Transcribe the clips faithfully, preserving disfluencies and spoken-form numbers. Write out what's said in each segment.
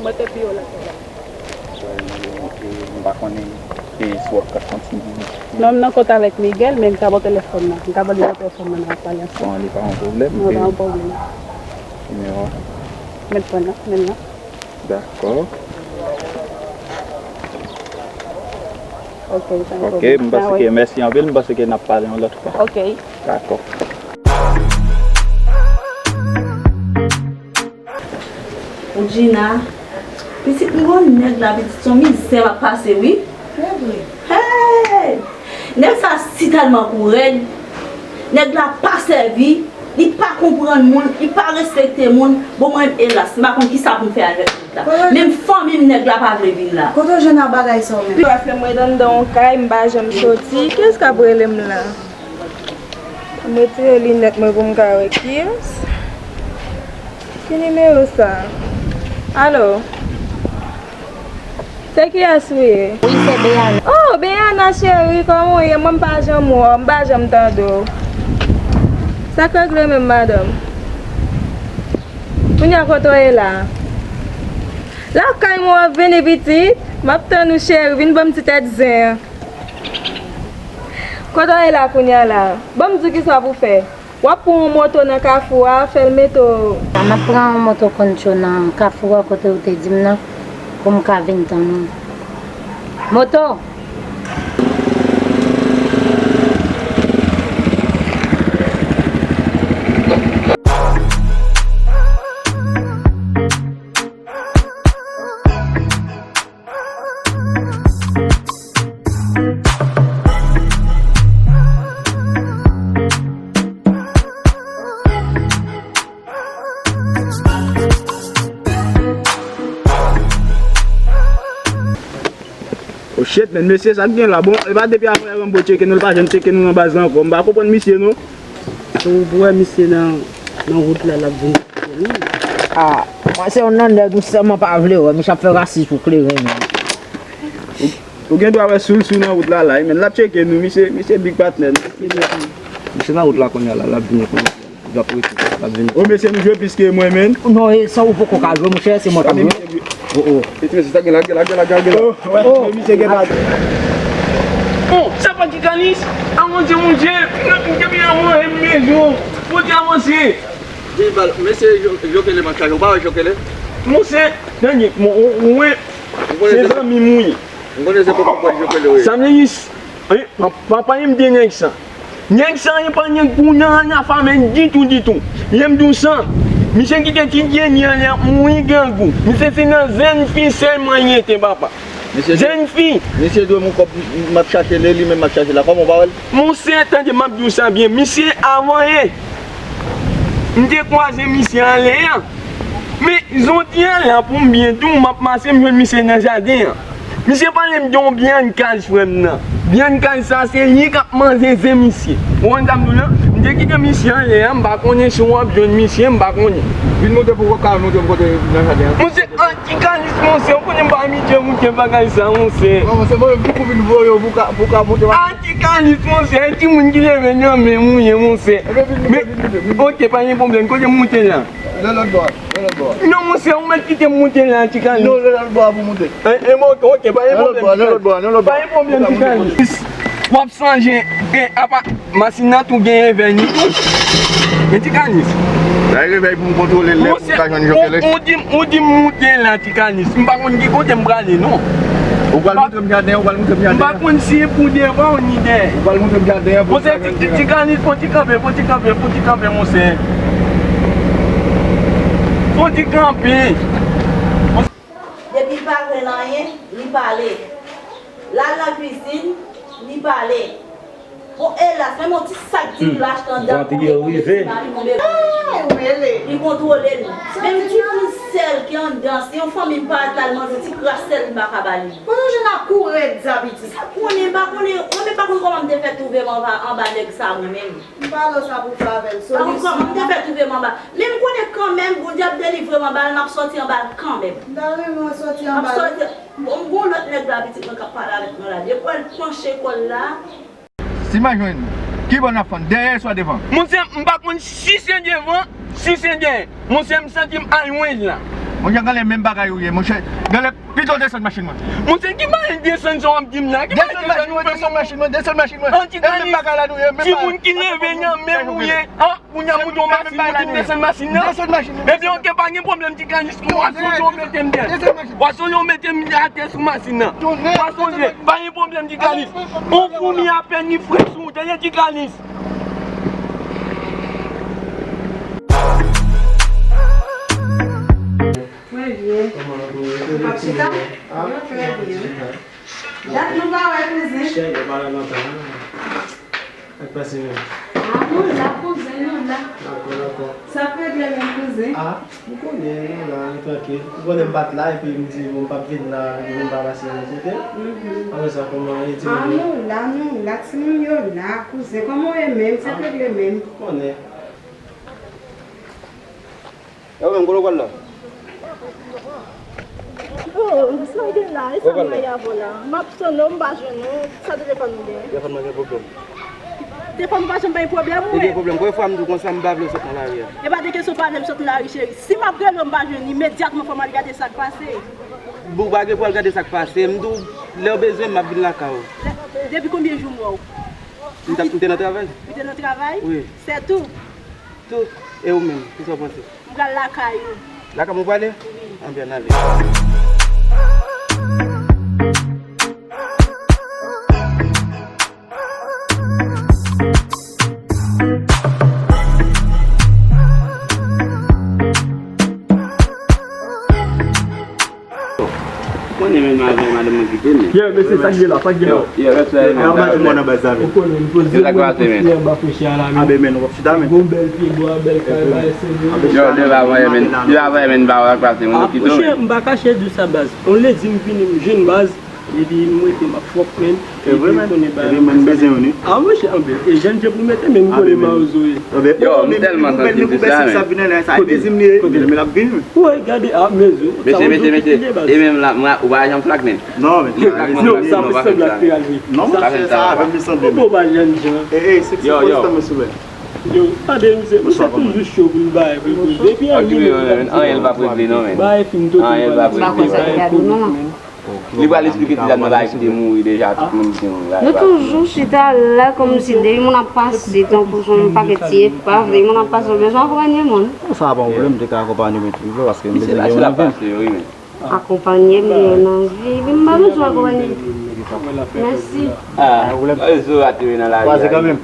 Mwen te pi yo la. M pa konnen si w ap ka kontinye. Non, m nan kont avèk Miguel, men m ka ba w telefòn nan. M ka ba w nimewo telefòn nan, n a pale ansanm. Bon, li pa yon pwoblèm. Non, pa yon pwoblèm. Nimewo a. Mèt pran nan, men nan. Dakò. Ok, pa gen pwoblèm. Ok, m panse ke, mèsi anpil, m panse ke n ap pale yon lòt fwa. Ok. Dakò. Oudjina, pitit m gon nèg la, pitit, se yon mizè m ap pase, wi. Hey! Nèg sa si tèlman kou rèd. Nèg la pa sèvi, li pa konprann moun, li pa respekte moun. Bon, mwen, elas, m pa konn kisa pou m fè avèk nèg la. Menm fanmi m, nèg la pa vle vin la. Kote w jwenn a bagay sa w menm? Paske mwen anndan yon kay, m pa janm soti. Kiyès k ap rele m la? M retire linèt mwen pou m ka wè kiyès. Ki nimewo sa? Alo? Se kiyès ou ye? Wi, se Beyana. Oh, Beyana cheri, kòman w ye? Mwen m pa janm wè w, m pa janm tande w. Sa k regle menm, madanm? Kounye a kote w ye la? Lakay mwen w ap vini pitit? M ap tann ou cheri, vin ban m ti tèt zen an. Kote w ye la kounye a la? Ban m di w kisa pou w fè. W ap pran yon moto nan kafou a, fè l mete w. M ap pran yon moto koncho nan kafou a kote ou te di m nan, pou m ka vin tann ou. Moto! Oh shit, men mesye, sa k gen la? Bon, e pa depi avan yè Rambo tcheke nou, l pa janm tcheke nou nan baz la ankò. M pa konprann misye, non. Ou wè misye nan, nan wout la, l ap vin. Ah, mwen se yon nan nèg ou sèlman pa vle wè, misye ap fè rasis pou kleren, men. Ou, ou gen dwa wè sou l, sou nan wout la, la, men l ap tcheke nou, misye, misye big patnè. Misye nan wout la kounye a la, l ap vini kounye a. L ap rete, l ap vini. O, mesye, nou jwe plis ke mwen, men. Non, e sa ou poko ka jwe, monchè, se mwen k ap jwe. Oh, oh. Mesye, sa gen la, gen la, gen la, gen la. Oh, wè, misye gen la. Oh, sa pa Tikanis? A, mon Dieu, mon Dieu, m gen, m gen, m gen, m gen, m gen, Bondye avanse. Di bal, mesye, Jo-, Jokele m ap chache. Ou pa wè Jokele? Monchè, tande, mon, ou, ou wè, se zanmi m wi. M konnen se poko pran Jokele wi. Sa m ye, eh, papa, m te nèg sa. Nèg sa, e pa nèg pou nan, nan afè men ditou, ditou. Lè m di w sa, misye kite ti Jenny anlè ap mouri grangou. Misye se nan zen fi sèlman li rete, papa. Zen fi. Misye dwe m yon kòb, m ap chache li, li menm m ap chache la. Kòman w pa wè l? Monchè, tande, m ap di w sa byen. Misye avan ye. M te kwaze misye anlè a. Men, jodi a la, pou m byen di w, m ap mache, m jwenn misye nan jaden an. Misye pale m de yon Bianca, frè m nan. Bianca sa, se li k ap manje zen misye. Ou konn sa m di w lan? M te kite misye anlè a, m pa konnen si w ap jwenn misye, m pa konnen. Vin monte pou w ka montre m kote nan jaden an. Monchè, Tikanis, monchè, ou konnen m pa abitye moute bagay sa, monchè. Bon, se mwen menm ki pou vin voye w pou ka, pou ka monte. Tikanis, monchè, e timoun ki leve nan men m ou ye, monchè. Ebyen, vin moute, vin moute. Ok, pa gen pwoblèm. Kote m moute la? Lè lòt bò a, lè lòt bò a. Non, monchè, ou mèt kite m moute la, Tikanis. Non, lè lòt bò a pou moute. E, e, bon, ok, pa gen pwoblèm, Tikanis. Pa gen pwoblèm, Tikanis. W ap sonje, e, apa, machin nan tou genyen vèni tou. Men Tikanis. Sa e revèy pou m kontwole l lè pou m ka jwenn Jokele. Ou, ou di, ou di m moute la, Tikanis. M pa konn ki kote m prale, non. Ou pral montre m jaden an, ou pral montre m jaden an. M pa konn si e pou devan ou ni dèyè. Ou pral montre m jaden an pou m ka jwenn Tikanis. Monchè, Tikanis, fò ti kanpe, fò ti kanpe, fò ti kanpe, monchè. Fò ti kanpe. Depi l pa jwenn anyen, li pale. L al nan kwizin, li pale. Bon, elas, menm yon ti sak diri l achte anndan, konbyen, konbyen ti mari, konbyen. Li kontwole nou. Menm ti frè sèl ki anndan, se yon fanmi m parèt la, l manje yon ti kras sèl, m pa ka ba li. Kote w jwenn ak kou rèd sa, pitit? Sa konnen, m pa konnen, mwen menm pa konn kòman m te fè twouve m anba, anba nèg sa, mwen menm. M pa wè sa pou fè avè l. Pa konn kòman m te fè twouve m anba. Men m konnen kanmenm, Bondye ap delivre m anba l, m ap sòti anba l kanmenm. M ta renmen w sòti anba l. M ap sòti. Bon, m gon lòt nèg la, pitit mwen k ap pale avèk mwen la. Depi w wè l panche kò l la. Si m a jwenn, ki bò n ap fann? Dèyè swa devan? Monchè, m pa konn si se devan, si se dèyè. Monchè, m santi m al lwen la. Monchè, genlè menm bagay ou ye, monchè. Genlè, pito desann machin mwen. Monchè, ki bagay desann sa w ap di m la? Ki bagay desann ou fè m? Desann machin mwen, desann machin mwen. An, ti Kanis, timoun ki leve nan men m ou ye. An, kounye a m monte yon machin, ou di m desann machin nan. Desann machin mwen. Ebyen, oke, pa gen pwoblèm, ti Kanis, w a sonje w mete m dèyè. W a sonje w mete m atè sou machin nan. W a sonje, pa gen pwoblèm, ti Kanis. Yon foumi apèn li fre sou ou, tande, ti Kanis. Trè byen. Kòman nou ye? Ou p ap chita? Ah, non, trè byen. Chita. Dat nou pa wè, kouzen. Chè, yo pa la lontan, non. Ak pase menm. Ah, nou la, kouzen, nou la. Dakò, dakò. Sa ap regle menm, kouzen? Ah, ou konnen, nou la, nou trankil. Ou konnen m pa t la, epi m di, bon, m p ap vin la, epi m pa pase yon kote. Mhm. Apre sa, kòman ye, timoun yo? Ah, nou la, nou la, timoun yo la, kouzen. Kòman w ye menm? Sa ap regle menm? Ou konnen. E ou menm, kote w pral la? Oh, sa w gen la? E sa m rayi avè w la? M ap sonn ou, m pa jwenn ou. Sa telefòn ou gen? Telefòn mwen gen pwoblèm. Telefòn ou pa janm bay pwoblèm, wi. Li gen pwoblèm. Konbyen fwa m di w konsa m pa vle w sot nan lari a? E pa de kesyon pa vle m sot nan lari, cheri. Si m ap rele w, m pa jwenn li, imedyatman fò m al gade sa k pase. Bon, ou pa gen pou al gade sa k pase. M di w, lè w bezwen m, m ap vin lakay ou. Lè, depi konbyen jou m wè w? M t ap, m te nan travay. Ou te nan travay? Wi. Sètou? Tou, e ou menm, kisa w panse? M pral lakay ou. Lakay mwen w prale? Wi. Anben, n ale. Konnen menm avè madanm mwen kite m. Yeah, mesye, sa k gen la, sa k gen la? Yo, yo, respè, yo, men, respè. Ou konnen, m poze mwen poste anba frechi a la, men. Abe, men, w ap chita, men. Gon bèl pye bwa, bèl kay, bay sèvi. Yo, devan mwen, men. Devan mwen, men, ba w ak pase, men, ah, kite w, monchè, men. M pa kache di w sa, baz. On lè di m vini, m jwenn baz. Epi m rete m ap fòk, men. Se vre, men. Epi mwen bezwen youn, wi. Ah, monchè, anben, e jènjan pou mete, men m konnen ma ou zo ye. Yo, m tèlman santi m di sa, men. Kote? Kote? Men l ap vini, men. Wi, gade, ah, men zo. Mesye, mesye, mesye. E menm la, mwen, ou pa janm flak, men. Non, men. Li flak, mwen flak, non, non, pa fè sa. Non, monchè, sa avè m li sanble. Ou pa jènjan. E, e, se, se yo, yo. Yo, tande, misye, misye toujou cho pou l bay, pou l poze. Epi anyen, anyen l p ap regle, non, men. Bay fim, tout anyen l p ap regle. Li pral esplike ti dam nan bagay ki te mouri deja, tout moun ki te mouri la. Nou toujou chita la kòmsi depi moun ap pase tankou se yon pakèt ti epav, depi moun ap pase, ou bezwen akonpanye moun. Sa pa yon pwoblèm, m te ka akonpanye men tou, paske m bezwen gen yon nivo. Akonpanye m, gen yon anvi, epi m pa bezwen akonpanye. Mèsi. Ah, rezo a te nan lari a. Kwaze kanmenm.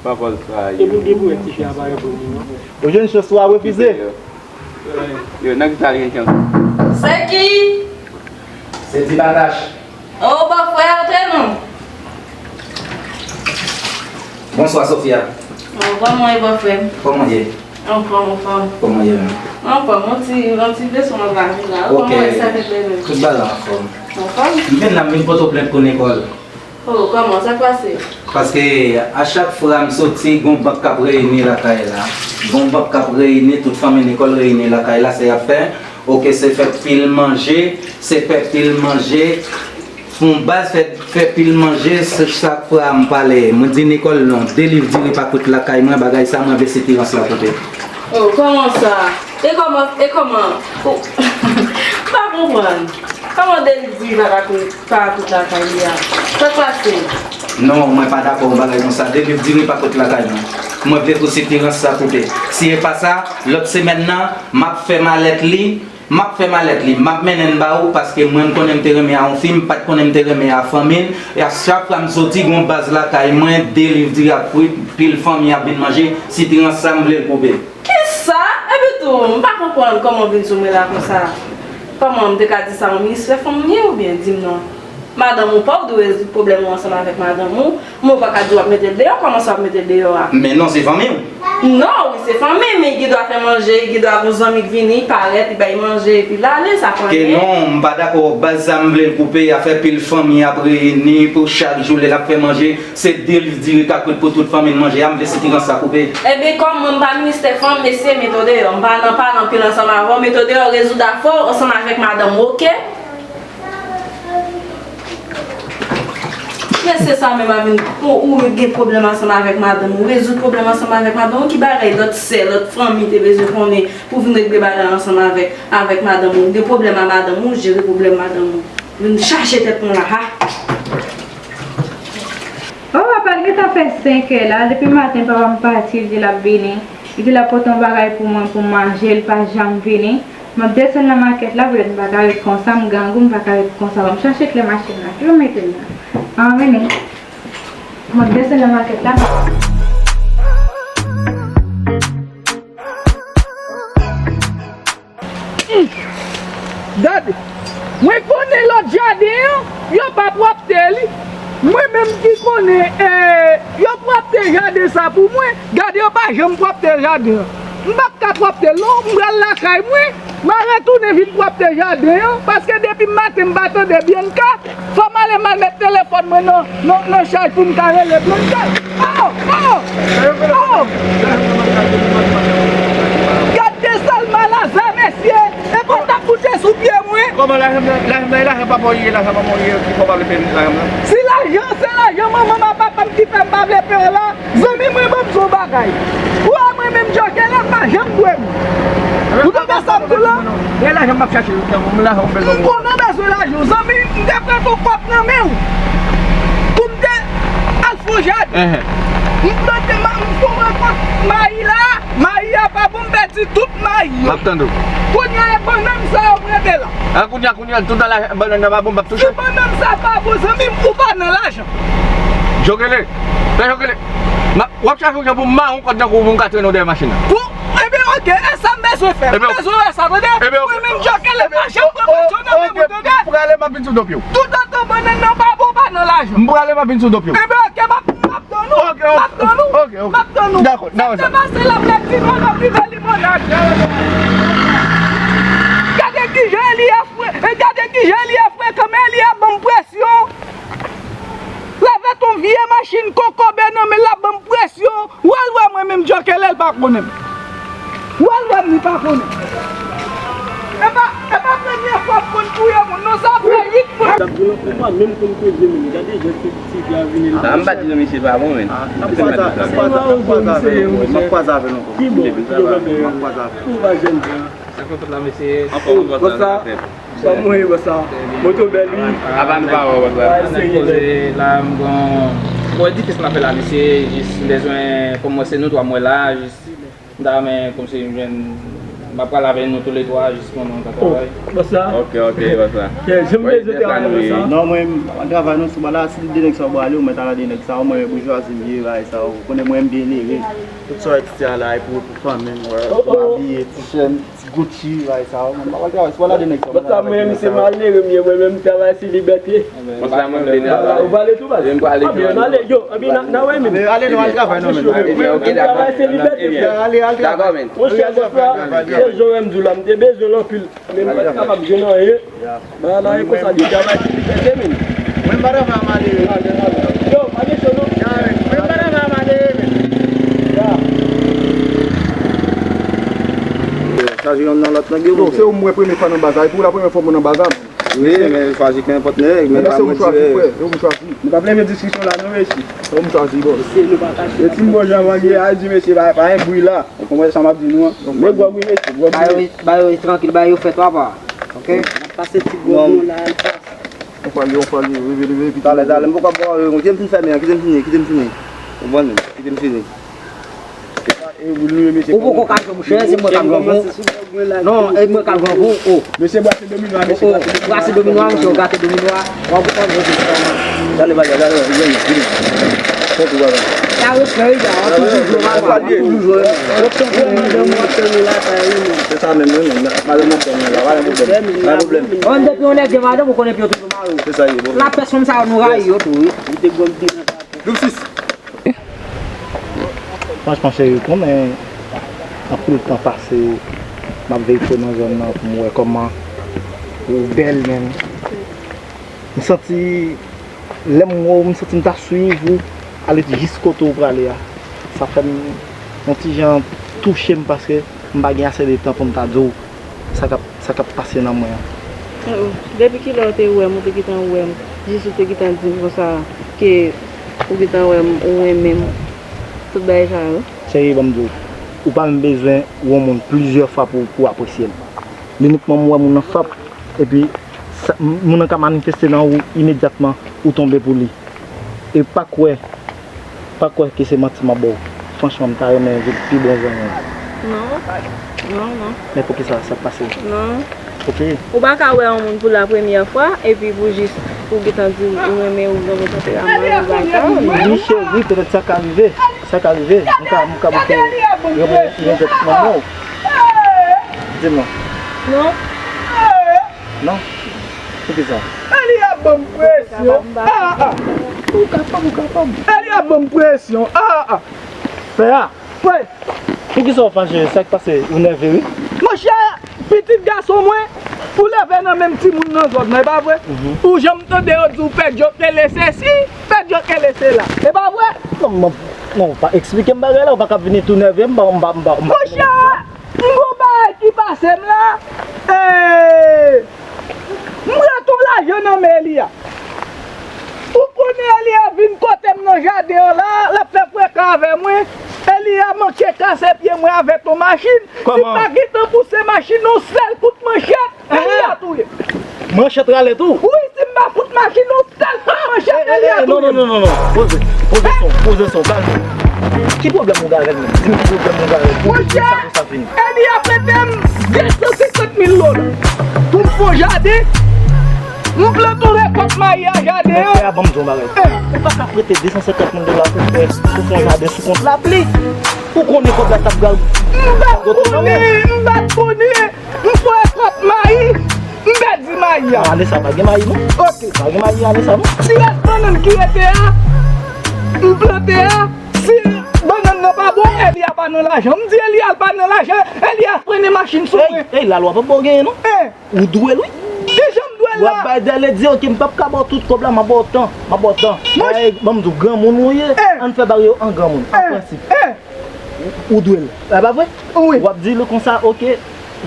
Pa fòs sa. Epi w gen pou wè ti fi a pa reponn li, non. Ou jwenn chans ou a refize. Yo, nan ki sa l gen chans? Se ki? Se Ti Patach. O, bòfrè, antre non. Bonswa, Sofia. O, kòman w ye, bòfrè m? Kòman w ye? Anfòm, anfòm. Kòman w ye menm? Anfòm, yon ti, yon ti blesi nan lavi la. Ou kòman w ye, sa te ple menm? Tout bagay anfòm. Anfòm? M vin la, m vin pote w plent pou Nicole. Oh, kòman sa k pase? Paske a chak fwa m soti, gon bank k ap reyini lakay la. Gon bank k ap reyini, tout fanmi Nicole reyini lakay la, sa y ap fè. Oke, se fè pil manje, se fè pil manje. Fon baz fè, fè pil manje, se chak fwa m pale. Mwen di Nicole non, de liv diri pa kout lakay mwen, bagay sa mwen vle sitirans la koute. Oh, kòman sa? E kòman, e kòman? Oh, m pa konprann. Kòman de liv diri pa ka kout? Pa tout lakay li a. Sa k pase? Non, mwen pa dakò yon bagay konsa. De liv diri pa kout lakay mwen. Mwen vle pou sitirans sa koupe. Si e pa sa, lòt semèn nan, m ap fè malèt li, m ap fè malèt li, m ap mennen l ba ou, paske mwen m konnen m te renmen a yon fi, m pa t konnen m te renmen a fanmi l. E a chak fwa m soti, gon baz lakay mwen, de liv diri ak fwi, pil fanmi ap vin manje, sitirans sa m vle l koupe. Kisa? Epi tou, m pa konprann kòman w vin sou mwen la konsa. Kòman m te ka di sa yon minis fè fanm m ye oubyen di m non? Madanm ou pa, ou dwe rezoud pwoblèm ou ansanm avèk madanm ou, men ou pa ka di w ap mete l deyò, kòman sa w ap mete l deyò a? Men non, se fanmi w. Non, wi, se fanmi m, men li gen dwa fè manje, li gen dwa gon zanmi k vini, li parèt, li bay manje, epi l ale, sa pa anyen. Ke non, m pa dakò, baz sa m vle l koupe, afè pil fanmi ap reyini pou chak jou lè l ap fè manje, se de liv diri k ap kwit pou tout fanmi l manje a, m vle sitirans sa koupe. Ebyen, kòm mwen m pa ministè fanm, mesye, mete w deyò. M pa nan pale anpil ansanm avè w, mete w deyò, rezoud afè w ansanm avèk madanm ou, oke? Mesye sa menm a vin, ou, ou gen pwoblèm ansanm avèk madanm ou, rezoud pwoblèm ansanm avèk madanm ou, ki bagay lòt sè, lòt fanmi te bezwen konnen pou vin regle bagay ansanm avèk, avèk madanm ou, gen pwoblèm a madanm ou, jere pwoblèm madanm ou. Vin chache tèt nou la, ha! Oh, papa, l gentan fè senkè la, depi maten papa m pati, l di l ap vini, li di l ap pote yon bagay pou mwen pou m manje, li pa janm vini. M ap desann nan makèt la, poutèt m pa ka ret konsa, m grangou, m pa ka ret konsa. Ban m chache kle machin nan. Ki yo mete l la? Ah, vini. M ap desann nan makèt la. Humm! Gade! Mwen konnen lòt jaden an, yo pa pwòpte li. Mwen menm ki konnen, eh, yo pwòpte jaden sa pou mwen. Gade, yo pa janm pwòpte jaden an. M p ap ka pwòpte l non, m pral lakay mwen, m a retounen vin pwòpte jaden an, paske depi maten m pa tande Bianca, fò m ale m al met telefòn mwen nan, nan, nan chaj pou m ka rele Bianca. Oh! Oh! Oh! Gad de sal malazè, mesye! E pa t ap boute sou pye mwen. Kòman lajan m nan? Lajan m nan, e lajan papa w ye, lajan manman w ye, ki fè w pa vle peye lajan m nan? Si lajan, se lajan manman m ak papa m ki fè m pa vle peye la, zanmi mwen, ban m di w yon bagay. Ou wè mwen menm, Djòkè la, m pa janm dwe moun. Ou tande sa m di w la? E lajan m ap chache, m lajan m bezwen. M konnen w bezwen lajan w, zanmi, m te pran yon kòb nan men w pou m te al fè yon jaden. Enhen. M plante ma-, m fè yon rankont mayi la, mayi a pa bon, m pèdi tout mayi yo. M ap tande w. Kounye a, e bannann sa yo m rete la. A, kounye a, kounye a, tout nan la, bannann nan pa bon, m p ap touche. Si bannann sa pa bon, zanmi m, ou pa nan lajan. Jokele, fè Jokele. M ap, w ap chache yon jan pou m mare yon kòd nan kou pou m ka trennen w dèyè machin nan. Pou, ebyen, oke, e sa m bezwen fè. M bezwen wè sa, tande? Mwen menm, Jokele, pa janm pran presyon nan men m, tande? M prale, m ap vin sou do pye w. Toutotan bannann nan pa bon, ou pa nan lajan. M prale, m ap vin sou do pye w. Ebyen, oke, m ap, m ap tann ou. M ap tann ou. M ap tann ou. Dakò, n a wè sa. Sa k te pase la, m lè di nou, n ap rive limonad. Gade kijan Eli a fre-, gade kijan Eli a frekan, men Eli a ban m presyon. L avèk yon vye machin kokobe nan men l, l ap ban m presyon. W al wè mwen menm Djòkè lè l pa konnen m. W al wè m li pa konnen m. E pa, e pa premye fwa m konn touye moun non, sa fè uit mwa. Ou pa menm konn koze moun, gade jan ti, ti fi a vini la. Ah, m pa di non, mesye pa bon, men. Ah, n ap kwaze, n ap kwaze, n ap kwaze avè l ankò, n ap kwaze avè l ankò. Ki bò? M ap kwaze avè l. Ou pa jèn jan. Sa k fè fèt la, mesye? Anfòm, bòs la. Sa mwen, bòs la. Moto bèl, wi. Apa nou pa wè, bòs la. Sa n ap koze la, m gon, bon, edifis m ap fè la, mesye, jis m bezwen, kòm mwen se nou twa mwen la, jis m ta renmen kòmsi m jwenn, m ap pral avè nou toulètwa, jis pandan nou ta travay. Bòs la. Ok, ok, bòs la. Jan m bezwen travay, bòs la. Non, mwen, m pa travay non, sou ba la, si de nèg sa yo prale, ou mèt al a de nèg sa yo, mwen boujwazi m ye, bagay sa yo. Ou konnen mwen, m byen leve. Tout sa w wè piti a la, e pou, pou fanmi m, wè, m abiye, ti chèn. Gucci, bagay sa yo, mwen pa pral travay, se pa la de nèg sa yo. Bòs la, mwen menm se malere m ye, mwen menm m travay se libète. Bòs la, mwen vle travay. Ou pale tou, baz? Mwen prale. Anben, ale, yo, anben, n a, n a wè menm. Ale, nou al travay, non, men. Mwen travay se libète. Ale, al travay. Dakò, men. Monchè, bòs la, se jan w wè m di w la, m te bezwen l anpil, men m pa t kapab jwenn anyen. Bagay la e konsa, li travay se libète, men. Mwen pa travay a malere. Yo, pa gen cho non. Mwen pa travay a malere, men. Chaje yonn nan lòt nan biwo. Yo, se ou mwen premye fwa nan baz la. Epi ou la premye fwa mwen nan baz la. Wi, men chwazi kenpòt nèg, men pa mwen tire. Se ou m chwazi, frè. Se ou m chwazi. Nou pa vle vye diskisyon la, non, mesye. Se ou m chwazi, bòs. E ti m bon jan manje, al di mesye, pa, pa gen bri la. Ou konprann sa m ap di nou an? Men gwòg wi, mesye, gwòg wi. Ba yo, ba yo trankil, ba yo fèt, papa. Ok? N ap pase ti gwòg nou la, al pase. On fwa li, on fwa li, rive, rive, epi talè, talè, m poko ap ba yo, kite m fin fèmen an, kite m fini, kite m fini. Ou konprann? Kite m fini. Ou poko ka jwenn mouche, se mwen k ap jwenn pou. Non, e mwen k ap jwenn pou, o. Mesye brase domino a, mesye brase domino a. Brase domino a, mesye, w gate domino a. W ap konprann, mesye. Gade bagay, gade bagay, vini, vini. Fè tou bagay. Sa respè, wi, sa, w ap toujou jwe, papa, w ap toujou jwe. W ap fè madanm ou ap fè lakay ou, men. Se sa menm, wi, men. Madanm ou ap fè la, pa gen pwoblèm. Pa gen pwoblèm. Bon, depi yon nèg gen madanm, ou konnen pye w toujou mare w. Se sa ye, bon. Lapès fanm sa yo, nou rayi yo tou, wi. Li te gòl di nan pate. Franchman, cheri, ou konnen anpil tan pase, m ap veyifye nan zòn nan pou m wè kòman ou bèl, men m santi, lè m wè w, m santi m ta swiv ou ale jis kote w prale a. Sa fè m yon ti jan touche m paske m pa gen ase de tan pou m ta di w sa k ap, sa k ap pase nan mwen an. Oh, oh. Depi kilè w te wè m, ou te gentan wè m, jis ou te gentan di m konsa, E ou gentan wè m, ou renmen m. Tout bagay sa yo. Cheri, ban m di w, ou pa menm bezwen wè yon moun plizyè fwa pou, pou w apresye l. Inikman m wè moun nan fap, epi sa, moun nan ka manifeste nan ou imedyatman, ou tonbe pou li. E pa kwè, pa kwè ke se manti m ap ba w. Franchman, m ta renmen vin pi bon zanmi w. Non, non, non. Men poukisa sa pase? Non. Ok. Ou pa ka wè yon moun pou la premyè fwa, epi pou jis ou gentan di ou renmen, ou renmen tanperaman, ou bagay sa yo, non. Wi, cheri, petèt sa ka rive. Sa ka rive. M ka, m ka bouke renmen, renmen manman w. Di m non. Non. Non? Poukisa? Eli ap ban m presyon. Ah, ah. Ou kapab, ou kapab. Eli ap ban m presyon. Ah, ah. Fè a. Wi. Poukisa w fache? Sa k pase? Ou nève, wi. Monchè, pitit gason mwen, ou leve nan menm timoun nan zòn nan, e pa vre? Mhm. Ou janm tande yo di w pè dyòk rele sesi, pè dyòk rele sela. E pa vre? Non, non, non, pa eksplike m bagay la, ou pa ka vini tou nève m, m pa, m pa, m pa, m pa. Monchè, m gon bagay ki pase m la. Eh, m pran ton lajan nan men Eli a. Ou konnen Eli a vin kote m nan jaden an la, l ap fè frekan avè mwen. Eli a manke kase pye mwen avèk yon machin. Si m pa gentan pouse machin nan yon sèl kout manchèt, Eli a touye m. Manchèt rale tou? Wi, si m pa fout machin nan yon sèl kout manchèt, Eli a touye m. Non, non, non, non, non. Poze, poze son, poze son, kalme. Ki pwoblèm ou gen avè l menm? Di m ki pwoblèm ou gen avè l. Monchè, Eli a prete m de san senkant mil dola pou m fè yon jaden. M plante yon rekòt mayi a jaden an. Frè a, ban m di w yon bagay. Ou pa ka prete de san senkant mil dola pou fè, pou fè yon jaden sou kont lapli. Ou konnen kòb la t ap pral. M pa t konnen, m pa t konnen. M fè rekòt mayi, m pèdi mayi a. Non, ane sa pa gen mayi non. Ok. Pa gen mayi ane sa non. Ti rès bannann ki rete a, m plante a, si bannann nan pa bon, Eli a pa nan lajan. M di Eli a l pa nan lajan, Eli a frennen machin sou mwen. Ey, ey, lalwa p ap ba w genyen non. Eh. Ou dwe l wi. Kijan m dwe l la? W ap bay dèlè di, ok, m p ap ka ba w tout kòb la, m a ba w tan, m a ba w tan. Ey, ban m di w, granmoun ou ye, ann fè bagay yo an granmoun, an prensip. Ou dwe l. E pa vre? Wi. W ap di li konsa, ok,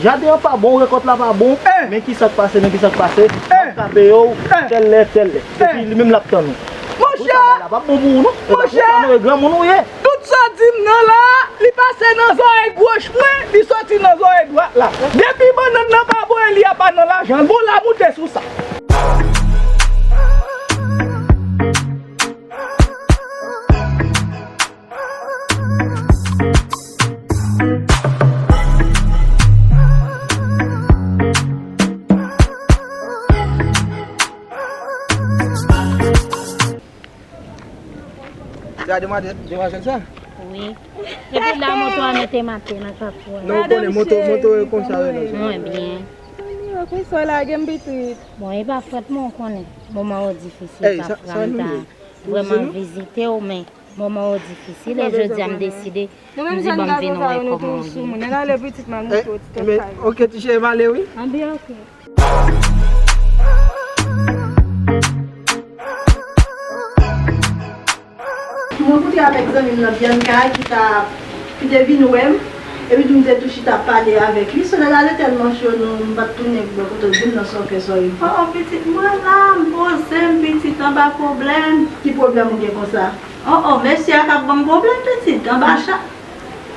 jaden an pa bon, rekòt la pa bon, men kisa k pase, men kisa k pase, m ap ka peye w tèl lè, tèl lè. Epi li menm l ap tann ou. Monchè! Bagay la p ap bon pou ou non. E pa konsa non, e granmoun ou ye. Tout sa w di m nan la, li pase nan zòrèy goch mwen, li soti nan zòrèy dwat la. Depi bannann nan pa bon, Eli a pa nan lajan l. Bon, la moute sou sa. Sa demwazèl, demwazèl sa? Wi. Epi la moto a mete m atè nan kapou a. Non, ou konnen moto, moto e konsa yo nan zòn. Mwen byen. Anyway, konsa w lage m pitit. Bon, e pa fòt mwen, ou konnen. Moman yo difisil, pafwa m ta vrèman vizite w, men moman yo difisil, e jodi a m deside, m di ban m vin wè kòman w ye. Nèg ale pitit m al montre w ti tèt kay. Ok, ti cheri, m ale wi. Anben, ok. Mwen koute avèk zanmi m nan Bianca ki ta, ki te vin wè m, epi tou m te tou chita ap pale avèk li. Solèy la te tèlman cho, non, m pa t tounen bò kote w di m nan sa w fè sa w ye. Oh, pitit mwen la, m poze m, pitit, anba pwoblèm. Ki pwoblèm ou gen konsa? Oh, oh, mesye a k ap ban m pwoblèm, pitit, anba cha.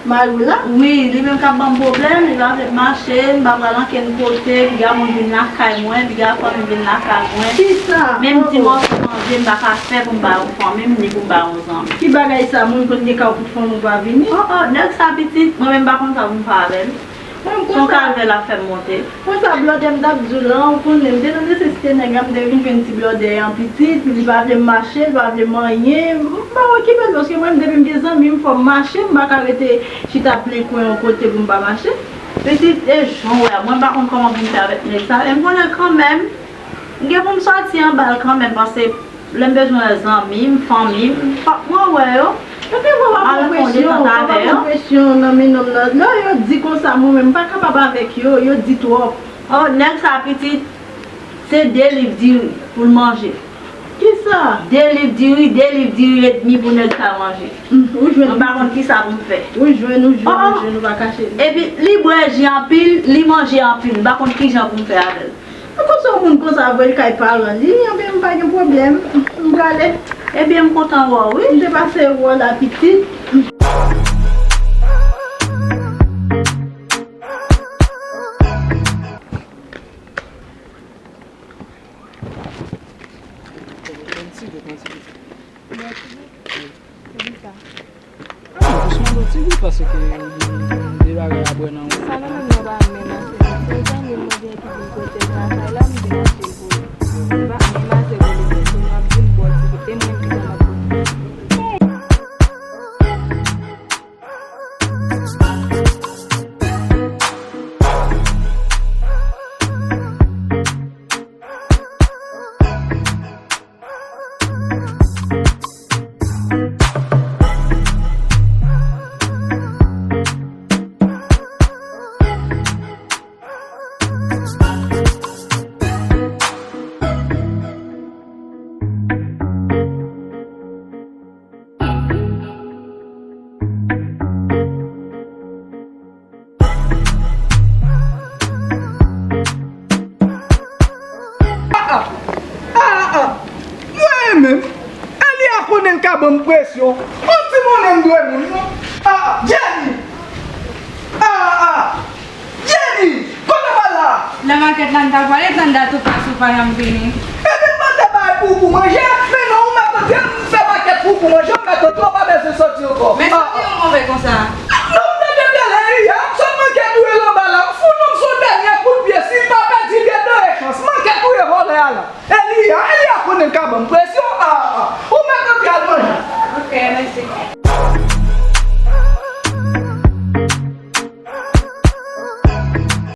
Mari w la? Wi, li menm k ap ban m pwoblèm, li pa vle m mache, m pa pral ankenn kote, piga moun vin lakay mwen, piga fanmi vin lakay mwen. Kisa? Menm ti mòso manje m pa ka fè pou m ba yon fanmi m, ni pou m ba yon zanmi. Ki bagay sa, moun konn gen kay ou pou fanmi w pa vini? Oh, oh, nèg sa pitit, mwen menm m pa konn sa pou m fè avè l. Mwen m konn sa. Son kalvè l ap fè m monte. Konsa blòdè m t ap di w la, ou konnen, m te nan nesesite nèg la, m te vin jwenn ti blòdè an pitit, li pa vle m mache, li pa vle m anyen, m pa okipe l, paske mwen menm depi m gen zanmi m, fò m mache, m pa ka rete chita plen kwen yon kote pou m pa mache. Pitit, e jan w wè a, mwen m pa konn kòman pou m fè avèk nèg sa, men m konnen kanmenm, m gen pou m sòti anba l kanmenm, paske lè m bezwen wè zanmi m, fanmi m, fòk mwen wè yo. Epi mwen pa pran presyon, mwen pa pran presyon nan men nonm nan. Lè yo di konsa, mwen menm, m pa kapab avèk yo, yo di twòp. Oh, nèg sa pitit, se de liv diri pou l manje. Kisa? De liv diri, de liv diri edmi pou nèg sa manje. Ou jwenn. Mwen pa konn kisa pou m fè. Ou jwenn, ou jwenn, ou jwenn, ou pa kache. Epi li bwè ji anpil, li manje anpil. M pa konn kijan pou m fè avè l. Konsa yon moun konsa vre l kay paran li, anben m pa gen pwoblèm. M prale. Ebyen, m kontan wè w, wi. M te pase wè w la, pitit. Yon ti gout, yon ti gout. Mèsi. Poukisa? Ah, jis mande yon ti gout paske de bagay a bwè nan ou. Sa nan menm nan pa menm ase. Se zanmi m mwen gen ki vin kote l nan kay la, m vin achte l pou li. M pa menm ase pou li, se nou ap vin bò ti gout. E mwen ki sa m ap pou li. Ah, ah. Ah, ah. Mwen menm. Eli a konnen l ka ban m presyon. On ti monnen m dwe moun, non. Ah, ah. Jenny! Ah, ah. Jenny! Kote w al la? Nan makèt la, m ta prale tann dat ou pa sou pa janm vini. Epi m mande bay pou ou pou manje, men non, ou mèt di m fè makèt pou ou pou manje, ou mèt di w pa bezwen soti ankò. Men soti yon move konsa.